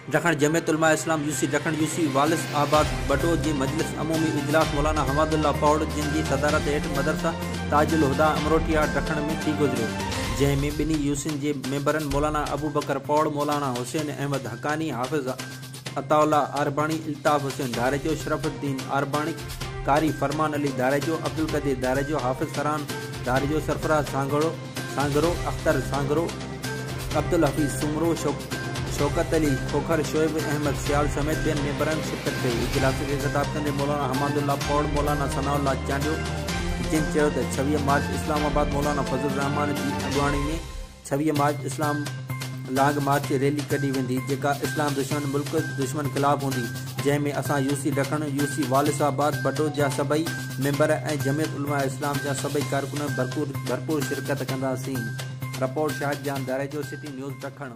ڊکڻ، Jamiat Ulema Islam UC ڊکڻ UC walls آباد بڊو جي مجلس عمومي اجلاس مولانا حماد الله پوڙ جن جي صدارت هيٺ مدرسه تاج الهديٰ امروٽيا ڊکڻ ۾ ٿي گذريو جنهن ۾ ٻنهي يوسين جي ميمبرن مولانا ابوبڪر پوڙ، مولانا حسين احمد حقاني، حافظ عطاء الله عارباڻي، الطاف حسين ڌاريجو، شرف الدين عارباڻي، قاري فرمان علي ڌاريجو، عبدالقدير ڌاريجو، حافظ فرحان ڌاريجو، سرفراز سانگهڙو، اختر سانگهڙو، عبدالحفيظ سومرو، شوڪت علي کوکر، شعيب احمد سيال سميت ٻين ميمبرن شرڪت ڪئي. اجلاس کي خطاب ڪندي مولانا حماد الله پوڙ، مولانا ثناء الله چانڊيو جن چيو ته 26 مارچ اسلام آباد مولانا فضل الرحمان جي اڳواڻي ۾ 26 مارچ اسلام لانگ مارچ ريلي ڪڍي ويندي جيڪا اسلام دشمن ملڪ دشمن خلاف هوندي جنهن ۾ اسان يوسي ڊکڻ، يوسي والس آباد، بڊو جا سڀئي ميمبر ۽ جمعيت علماء اسلام جا سڀئي ڪارڪن ڀرپور شرڪت ڪنداسين. Report, Shahid Jan Dharejo, city news, Dakhan.